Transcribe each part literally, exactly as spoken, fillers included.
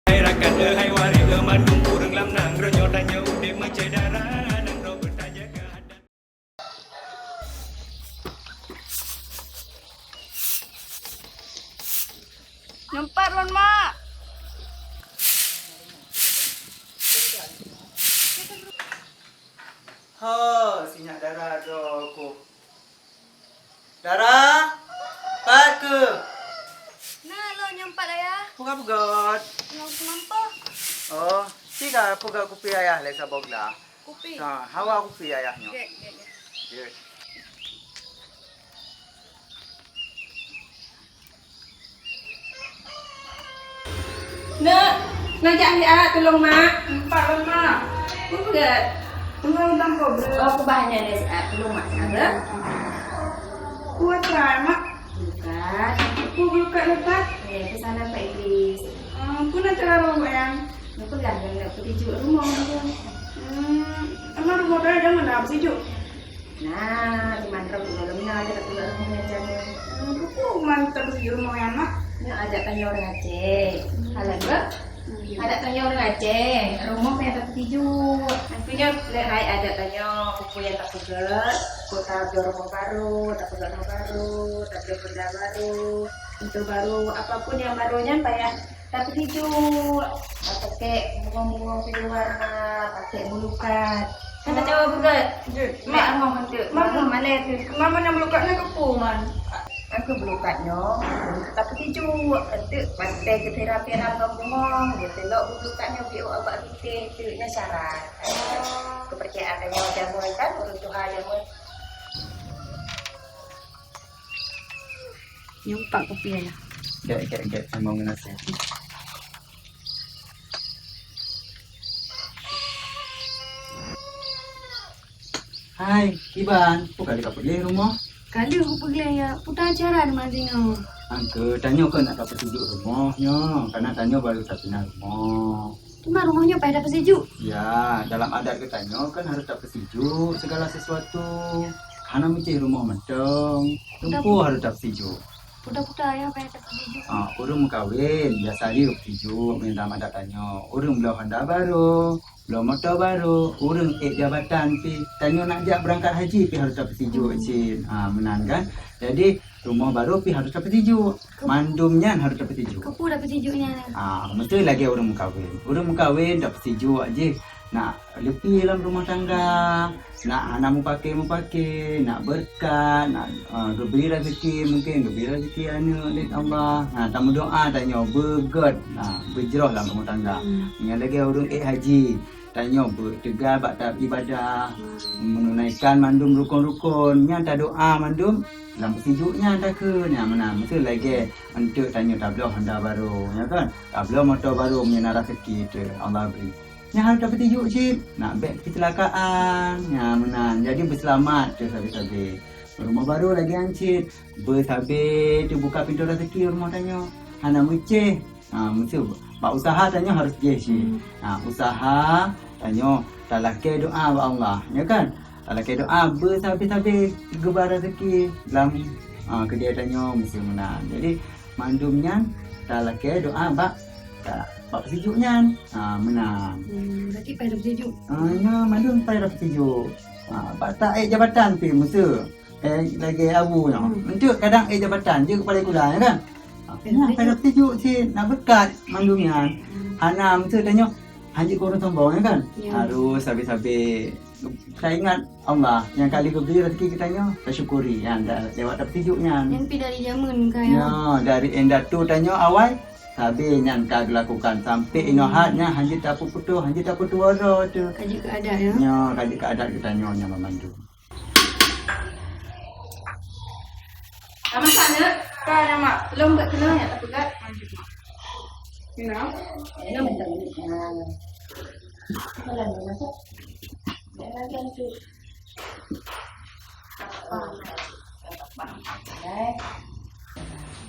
Hai rakan, eh, hai waréh, eh, mandum ureueng lam nanggroe nyoe, tanyoe udép meucai dara, nanggroe beutajaga adat. Nyoe pat lôn, Mak. Ho, sinyak dara droe ku. Dara, pat keuh? Na lôn nyoe pat, Ayah. Peugah-peugah. Ngon seumampoh. Oh, tiga peugah kupi Ayah lé saboh glah. Kupi? Ha, hawa kupi Ayah nyoe. Gét, gét, gét. Gét. Neuk, neuk jak siat tulông mak. Empat lôn mak. Peue peugét? Tunggu dalam kubur. Oh, kubah nyan lé siat tulông mak siat. Kuat lah mak. Bukan. Aku belum kat lepas. Eh, pesanan Pak Idris. Ah, pun ada cara buat yang. Aku dah nak pergi jumpa rumah tu. Hmm, emang rumah tu ada mana apa sejuk? Nah, di Mandrong tu dalam ni ada kat rumah yang jaga. Hmm, buku man tak pergi rumah yang mak. Ni ada tanya orang Aceh. Hmm. Alah, Bang. Hmm. Ada tanya orang Aceh. Rumah yang tak sejuk. Aku nya lehai ada tanya buku yang tak pegat. Kota ada rumah baru, tak pegat rumah baru, tak ada benda baru. Untuk baru, apapun yang barunya payah Tapeusijok, pakai bunga-bunga keluar, pakai meulukat. Kan tak tahu bukan? Jeuet. Mak Amah mantuk. Mama. Mama mana tu? Mama nak meulukat nak kepu man. Aku meulukat nyoe, tapeusijok. Entuk pakai geutira-tira ngon bunga, geutelok meulukat nyoe biôk abak ruteng tu nya syarat. Kepercayaan nyoe jameun kan, ureueng tuha jameun. Nyoe empat kopi ya. Gek, gek, gek, sama ngon nasi. Hai, Iban, peue kali ka peugléh rumoh? Ka lheueh kupeugléh ya, peue acara nyoe? Angke, tanyoe kan nak tapeusijok rumoh nyoe, karena tanyoe baru tapinah rumoh. Teuma rumoh nyoe payah tapeusijok? Ya, dalam adat geutanyoe kan harus tapeusijok segala sesuatu. Hana meucéh rumoh mantong, teumpo harus tapeusijok. Puta-puta ya payah tapeusijok. Ah, ureueng meukawen biasa jih tapeusijok, meunyoe dalam adat tanyoe. Ureueng bloe honda baru, bloe moto baru, ureueng ék jabatan pih. Tanyoe nak jak beurangkat haji pih harus tapeusijok cit. Ah, meunan kan. Jadi, rumoh baru pih harus tapeusijok. Mandum nyan harus tapeusijok. Keupeue tapeusijok nyan? Ah, meusti lagèe ureueng meukawen. Ureueng meukawen tapeusijok jih nak leupie lam rumoh tangga, nak hana mupake-mupake, nak beureukat, nak, ah, geubri raseuki, mungken geubri raseuki aneuk lé Allah. Nah, tameudoa tanyoe beugèt, nah, beujroh lam rumoh tangga. Hmm. Nyan lagèe ureueng ék haji. Tanyoe beuteuga bak tab ibadah, menunaikan mandum rukon-rukon, nyan tadoa mandum lam peusijok nyan takheun, nyan meunan. Meusti lagèe enteuk tanyoe tabloe honda baru, nyan kan? Tabloe moto baru meunyoe na raseuki teuh Allah bri. Nyan harôh tapeusijok cit, nak bèk keucilakaan, nyan meunan. Jadi beuseulamat teuh sabe-sabe. Rumoh baru lagèe nyan cit, beusabe teuh buka pintoe raseuki rumoh tanyoe. Hana meucéh, Ha, meusti bak usaha tanyoe harôh jih cit. Hmm. Ha, usaha tanyoe talakèe doa bak Allah, ya kan? Talakèe doa beusabe-sabe geuba raseuki lam, ha, keudè tanyoe meusti meunan. Jadi mandum nyan talakèe doa bak, bak peusijok nyan. Ha, meunan. Hmm, berarti payah peusijok. Ha, nyan mandum payah peusijok. Ha, bak taék jabatan pih meusti. Eh, lagèe abu nyoe. Hmm. Enteuk kadang ék jabatan jeuet keu palai kula, ya kan? Tapi nah, betul. Payah peusijok cit, nak beureukat mandum nyan. Hmm. Hana meusti tanyoe hanjeuet keu ureueng sombong, ya kan? Ya. Harôh sabe-sabe taingat Allah nyang ka lheueh geubri raseuki geutanyoe, tasyukuri nyan da-, lewat tapeusijok nyan. Nyan pih dari jameun ka, ya? Ya, dari indatu tanyoe awai sabe nyan ka geulakukan sampai inoe hat nyan hanjeuet tapeuputoh, hanjeuet tapeutuwoe droe teuh. Ka jeuet keu adat, ya? Ya, ka jeuet keu adat geutanyoe nyan meumandum. Ka masak, Neuk? Ka, dah, Mak. Lôn beuet keunoe, nyak tapeugöt. Keunoe? Keunoe, Mak. Nah. Apa lagi, Mak? Dah lagi, Mak. Apa? Apa?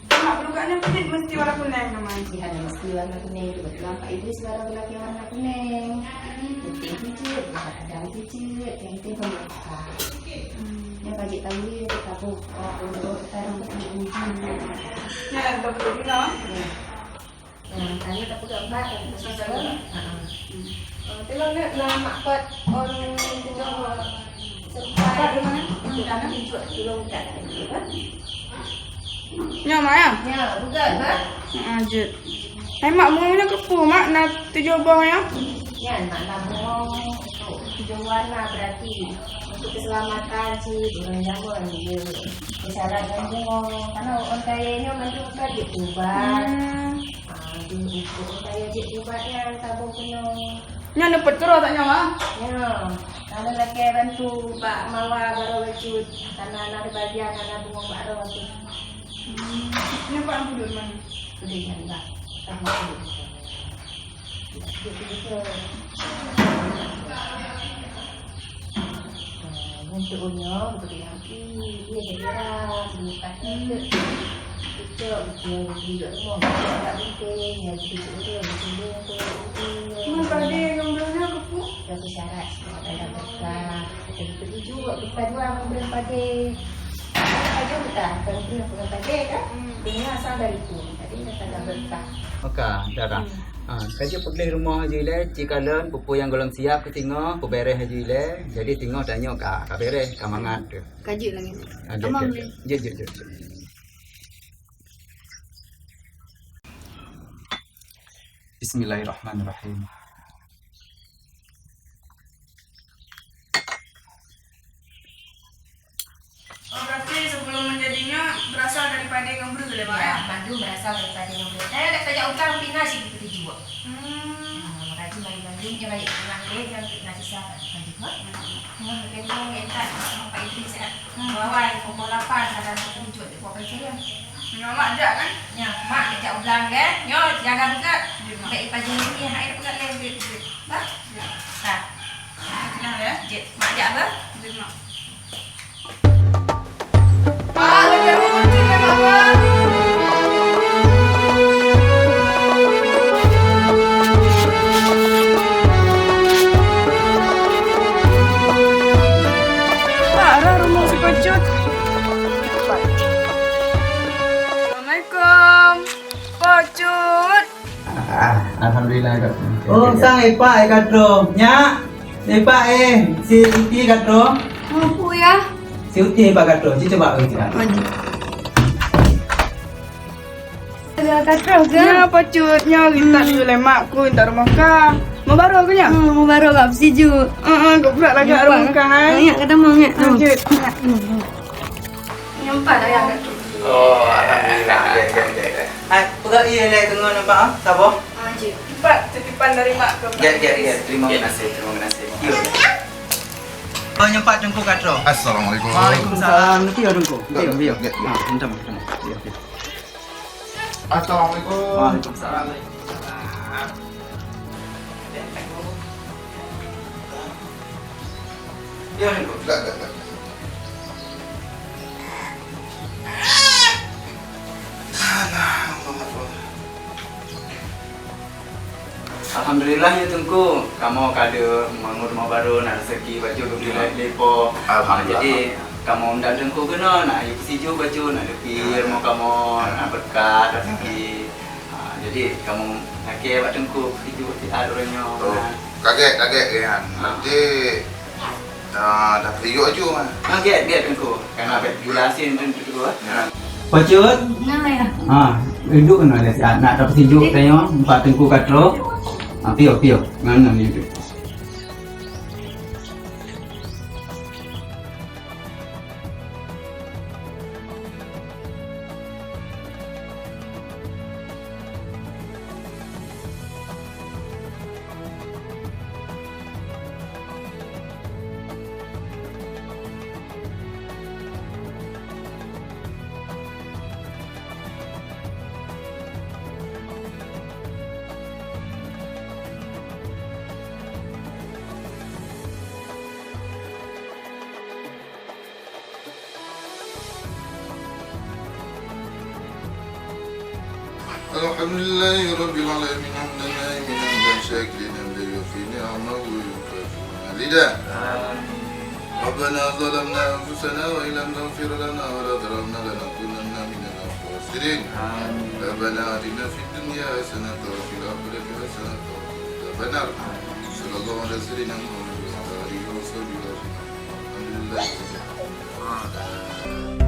Mak, peulukat nyan pun mesti warna kunèng, Mak. Iya, mesti warna kunèng. Kebetulan Pak Idris baru lagi warna kunèng. Putih jijik, bukan kadang jijik, yang penting pemerintah. Hmm. Yang bagi tahu dia, kita tahu. Oh, untuk kita orang tu. Hmm. Ya, betul juga. Ya. Ya, Kami tak pegang bak, tapi susah juga. Ha. Hmm. Ah, tengok nak, nak mak kot on tengok sempat. Kat di mana? Di dalam. Tunjuk dulu kat. Nyoe, Mak, ya? Ya, bukan, Mak. Ha, jeuet. Hai, Mak, bungong nyoe keupeue, Mak, na tujoh boh nyoe? Nyan, Mak, na bungong untuk tujoh warna berarti. Untuk keselamatan cit, ureueng jameun, dia bersyarat ngon bungong. Karena ureueng kaya nyoe mandum ka jeuet ubat. Hmm. Ah, tu, untuk ureueng kaya jeuet ubat nyan tabung keunoe. Nyan dapat keurah tak nyawa? Ya. Lalu lakée bantu bak mawa baroe bacut. Karena na bagian na bungong baroe tu. Hmm. Nyan Pak Abdul mana? Sudah nyan, Pak. Tak mau. Untuk unyok, betul yang pi, dia jadi berat, dia pakai ke. Cocok, betul, dia rumoh, betul, agak penting, ya, betul, betul, betul, betul, betul. Mun pade ngon beureuh nyoe keupeue? Ada syarat, ada berkah, ada betul juga, bukan dua ngon beureuh pade. Ada betul, bukan beureuh, bukan pade, kan? Hmm. Dia asal dari tu, tadi dah ada berkah. Maka, dah, dah. Hmm. Ha, ka jeuet peugleh rumoh Haji Ilée, ci kalon peue-peue nyang gohlom siap keu singoh, peubéréh Haji Ilée. Jadi singoh tanyoe ka, ka béréh, ka mangat teuh. Ka jeuet lagée nyan. Ha, jeuet, jeuet, jeuet. Jeuet, jeuet, jeuet, jeuet. Bismillahirrahmanirrahim. Oh, berarti sebelum menjadinya berasal dari pade ngon beureuh lé, Mak, ya? Ya, mandum berasal dari pade ngon beureuh. Saya ada kerja utang pina sih gitu juga. Hmm. Ah, makasih mari mandum, jangan ikut nangkep, jangan ikut nasi siapa, lanjut, Mak. Hmm. Cuma mungkin kau minta sama Pak Idris, ya. Hmm. Bahwa yang pukul lapan ada satu tujuh di Papa Idris, ya. Nyoe mak jak kan? Ya, mak jak ulang, ya. Nyoe jaga juga. Ya, Mak. Baik pagi ini, ya, hai, pegat lagi. Ya. Bah? Ya. Nah. Kenal, ya? Jek, mak jak apa? Ya, Mak. Parah rumoh si Pecut. Assalamualaikum. Pecut. Ah, alhamdulillah, Kak. Oh, sang Epa, eh, Kak Dro. Nyak, Epa, eh, si Uti, Kak Dro. Mampu, ya? Si Uti, Epa, Kak Dro. Ci coba, Uti, Kak. Maju. Ada Kak Dro ke? Nyak, Pecut. Nyak, kita di lemak ku, minta rumah ka. Mau baru ke, Nyak? Hmm, mau baru, Kak. Setuju. Heeh, kau pula lagi rumah ka, hai. Nyak, kata mau, Nyak. Lanjut. Nyak. Hmm, hmm. Nyang pat ayah Datuk. Oh, alhamdulillah. Okey, okey, okey, okey. Hai, peugah ie lé deungon apa, ah? Saboh? Ah, jeuet. Empat titipan dari mak ke. Jeuet, jeuet, jeuet. Terima kasih, terima kasih. Yuk. Oh, nyang pat Teungku Katro. Assalamualaikum. Waalaikumsalam. Nanti ya, Teungku. Nanti ya, nanti ya. Jeuet, jeuet. Ah, minta maaf, minta maaf. Iya, iya. Assalamualaikum. Waalaikumsalam. Ya, Teungku. Enggak, enggak, enggak. Alah, Allahu Akbar. Alhamdulillah ya Teungku, kamoe ka lheueh bangun rumoh barô, na raseuki bak jih geubri lé Po. Alhamdulillah. Jadi kamoe undang Teungku keunoe, na yue peusijuek bak jih, na leupie rumoh kamoe, na beureukat raseuki. Ha, jadi kamoe lakée bak Teungku peusijuek siat uroe nyoe. Oh, kagét, kagét, Rehan. Nanti Ah, dah peusijuek aju mah. Ah, gét, gét Teungku. Kana bèk gula asin tu, tu, tu, ah. Ya. Pecut? Nah, ya. Ha, duduk keunoe lé siat. Nak tapeusijuek tanyoe, muka Teungku ka trok. Ha, piôh, piôh. Ngon, ngon, ngon. الحمد لله رب العالمين، حمدا يوافي نعمه ويكافئ مزيده. ربنا ظلمنا أنفسنا وإن لم تغفر لنا وترحمنا لنكونن من الخاسرين. ربنا آتنا في الدنيا Ya, sanata fil akhirati hasanatan wa qina adzabannar. Sallallahu ala sayyidina Muhammad wa ala alihi wa sahbihi ajma'in. Alhamdulillah.